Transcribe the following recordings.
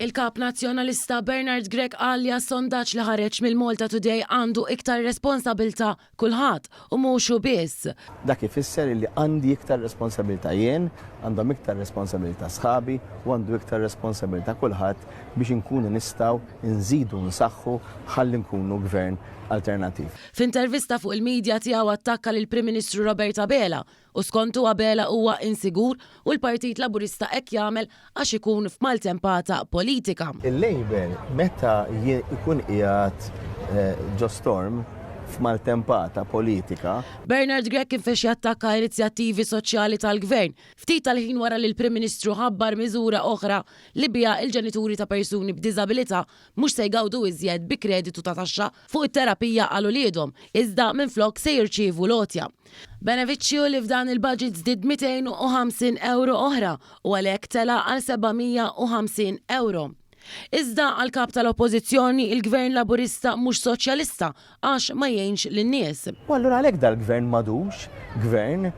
Il-Kap Nazzjonalista Bernard Grech qal li għas-sondaġġ li ħareġ mill-Malta Today għandu iktar responsabilità kulħadd u mhux hu biss. Dak ifisser illi għandi iktar responsabilità jien, għandhom iktar responsabilità sħabi u għandu iktar responsabilità kulħadd biex inkunu nistgħu nżidu u nsaħħu ħalli nkunu gvern alternattiv. F'intervista fuq il-media tiegħu attakka lill-Prim Ministru Robert Abela U skontu Abela huwa insigur u l-Partit Laburista hekk jagħmel għax ikun f'maltempata politika. Il-Labour meta jkun qiegħed ġo storm, f'maltempata politika. Bernard Grech kien fex jattakka inizjattivi soċjali tal-Gvern, ftit tal-ħin wara li l-Prim Ministru ħabbar miżura oħra li biha l-ġenituri ta' persuni b'diżabilità mhux se jgawdu iżjed bi kreditu ta' taxxa fuq it-terapija għal uliedhom, iżda minflok se jirċievu l-għotja. Benefiċċju li f'dan il-budget żdied 250 ewro oħra u għalhekk tela' għal 750 ewro. Iżda għall-Kap tal-Oppożizzjoni, il-Gvern Laburista mhux soċjalista għax ma jgħinx lin-nies. U allura għalhekk dal-Gvern m'għadux Gvern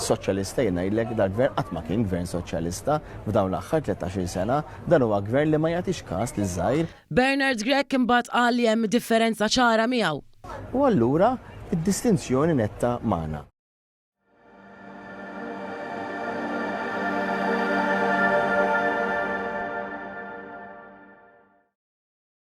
soċjalista, jien ngħidlek dal-Gvern qatt ma kien Gvern soċjalista f'dawn l-aħħar 13-il sena, dan huwa Gvern li ma jagħtix kas liż-żgħir. Bernard Grech imbagħad qal li hemm differenza ċara miegħu. U allura d-distinzjoni netta magħna.